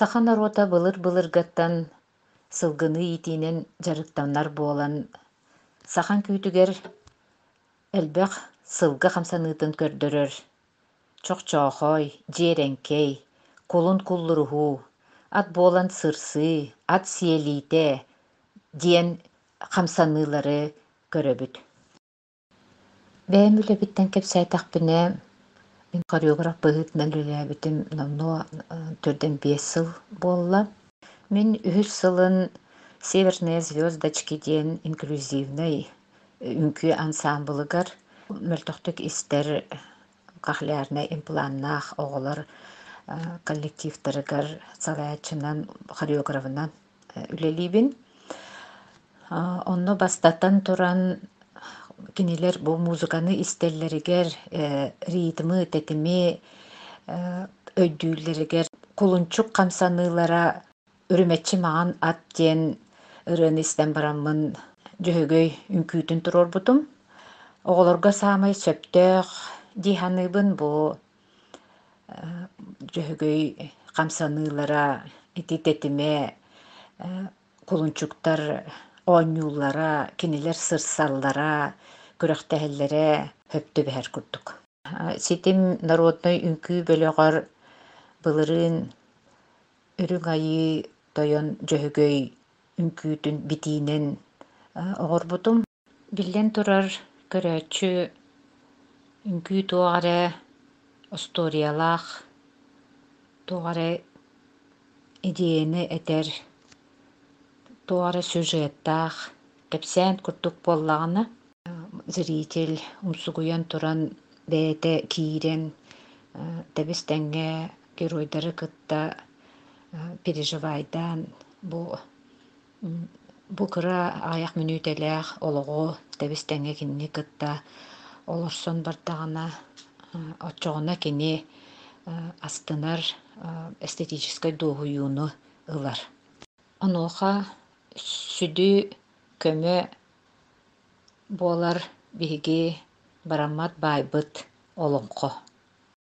Саха норуота былыр-былыргаттан сылгыны иитиинэн дьарыктанар буолан, саха үҥкүүтүгэр элбэх сылгы хамсаныытын көрдөрөр чохчоохой, дьиэрэҥкэй, кулун куллуруһуу, ат буолан сырсыы, ат сиэлиитэ диэн хамсаныылары көрөбүт. Бэйэм үлэбиттэн кэпсээтэхпинэ, мин хореограф быһыытынан үлэлээбитим номнуо 4-5 сыл буолла. Мин үһүс сылын «Северные звездочки» диэн инклюзивнай үҥкүү ансаамбылыгар мөлтөхтүк истэр кохлеарнай импланнаах оҕолор коллективтарыгар салайааччынан, хореографынан үлэлиибин. Онно бастатан туран кинилэр бу музыканы истэллэригэр ритмы, тэтими өйдүүллэригэр кулунчук хамсаныылара Үрүмэччи маҕан ат диэн ырыаны истэн бараммын Дьөһөгөй үҥкүүтүн туруорбутум. Оҕолорго саамай сөптөөх дии саныыбын бу Дьөһөгөй хамсаныылара, ити тэтимэ, кулунчуктар оонньууллара, кинилэр сырсаллара, күрэхтэһэллэрэ сөп түбэһэр курдук. Ситим народнай үҥкүү бөлөҕөр былырыын Үрүҥ Айыы Тойон Дьөһөгөй үҥкүүтүн битиинэн оҥорбутум. Биллэн турар, көрөөччү үҥкүү туох эрэ остуоруйалаах, туох эрэ идеяны этэр, туох эрэ сюжеттаах кэпсээн курдук буоллаҕына, зритель умсугуйан туран бэйэтэ киирэн тэбис-тэҥҥэ геройдары кытта переживайдаан бу Бу кыра аҕыйах мүнүүтэлээх олоҕу тэбис-тэҥҥэ кинини кытта олорсон бардаҕына, оччоҕуна кини астынар, эстетическай дуоһуйууну ылар. Онуоха сүдү көмө буолар биһиги бараммат баайбыт олоҥхо.